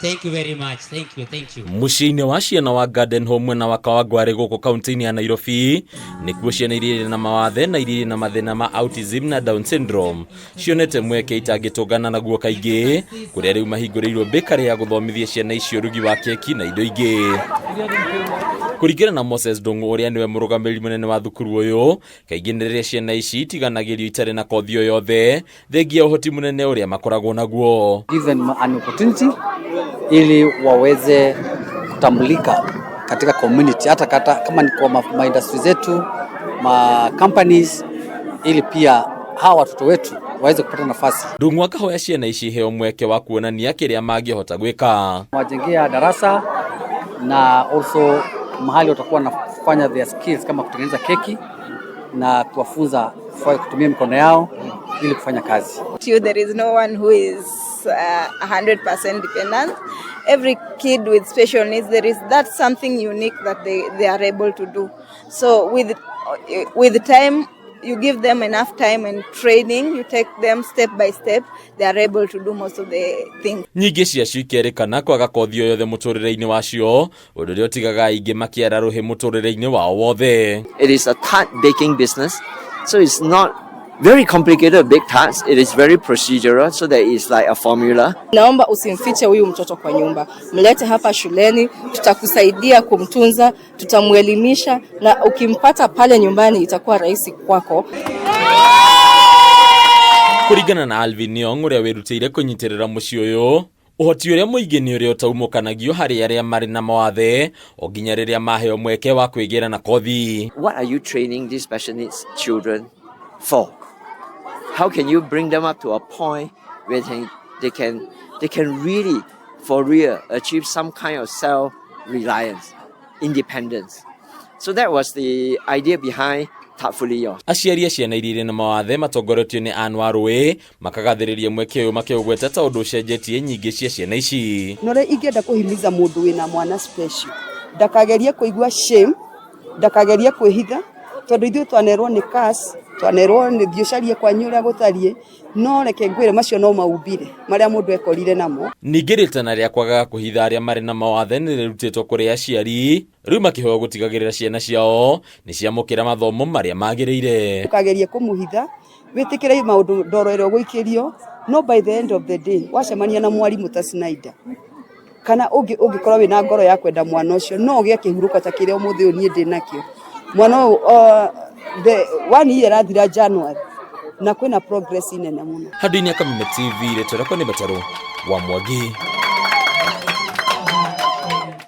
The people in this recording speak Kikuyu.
Thank you very much. Thank you. Thank you. Mũciĩ-inĩ wa ciana wa Garden Home mwena wa Kawangware gũkũ kaunti-inĩ ya Nairobi nĩkuo ciana iria irĩ na mawathe na iria irĩ na mathĩna ma autism na Down syndrome cionete mweke itangĩtũngana naguo kaingĩ, kũrĩa rĩu mahingũrĩirwo bakery ya gũthomithia ciana icio ũrugi wa keki na indo ingĩ. Kũringana na Moses Ndung'u ũrĩa nĩwe mũrũgamĩrĩri mũnene wa thukuru ũyũ, kaingĩ nĩ rĩrĩa ciana ici itiganagĩrio itarĩ na kothi o yothe thengia ũhoti mũnene ũrĩa makoragwo naguo. Give them an opportunity ili waweze kutambulika katika community, hata kata, kama ni kwa ma industry zetu, ma companies, ili pia hawa watoto wetu waweze kupata nafasi. Ndung'u akahoya ciana ici iheo mweke wa kuonania kĩrĩa mangĩhota gwĩka. Wajengea darasa na also mahali watakuwa wanafanya their skills kama kutengeneza keki na kuwafunza kutumia mikono yao ili kufanya kazi. There is no one who is 100% dependent. Every kid with special needs, there is that something unique that they are able to do. So with time, you give them enough time and training, you take them step by step, they are able to do most of the things. Nyingĩ ciacio ikerĩkana kwaga kothi o yothe mũtũrĩre-inĩ wacio, ũndũ ũrĩa ũtigaga aingĩ makĩara rũhĩ mũtũrĩre-inĩ wao wothe. It is a tart baking business, so it's not very complicated bake tarts. It is very procedural, so there is like a formula. Naomba usimfiche huyu mtoto kwa nyumba, mlete hapa shuleni, tutakusaidia kumtunza, tutamuelimisha, na ukimpata pale nyumbani itakuwa rahisi kwako. Kũringana na Alvin Yong ũrĩa wĩrutĩire kũnyitĩrĩra mũciĩ ũyũ, ũhoti ũrĩa mũingĩ nĩ ũrĩa ũtaumũkanagio harĩ arĩa marĩ na mawathe o nginya rĩrĩa maheo mweke wa kwĩgĩra na kothi. What are you training these special needs children for? How can you bring them up to a point where they can really, for real, achieve some kind of self-reliance, independence? So that was the idea behind Tartfully Yours. Aciari a ciana iria irĩ na mawathe matongoretio nĩ Ann Warũĩ makagathĩrĩria mweke ũyũ makĩũgweta ta ũndũ ũcenjetie nyingĩ cia ciana ici. Na ũrĩa ingĩenda kũhimiza mũndũ wĩna mwana special, ndakagerie kũigua shame, ndakagerie kwĩhitha, tondũ ithuĩ twanerwo nĩ curse, twanerwo nĩ thiĩ ũcarie kwanyu ũrĩa gũtariĩ, no reke ngwĩre macio no maumbire marĩa mũndũ ekorire namo. Ningĩ rĩtana rĩa kwagaga kũhitha arĩa marĩ na mawathe nĩ rĩrutĩtwo kũrĩ aciari rĩu makĩhoya gũtigagĩrĩra ciana ciao nĩ ciamũkĩra mathomo marĩa magĩrĩire. Ndũkagerie kũmũhitha, wĩtĩkĩre maũndũ ndoro ĩrĩa ũgũikĩrio, no by the end of the day wacemania na mwarimũ ta Snyder kana ũngĩ ũngĩkorwo wĩna ngoro ya kwenda mwana ũcio, no ũgĩe kĩhurũko ta kĩrĩa ũmũthĩ ũyũ niĩ ndĩ nakĩo. Mwana ũyũ the one year ĩrathira January na kwĩna progress nene mũno. Handũ-inĩ ya Kameme TV, rĩtwa rĩakwa nĩ Batarũ wa Mwangi.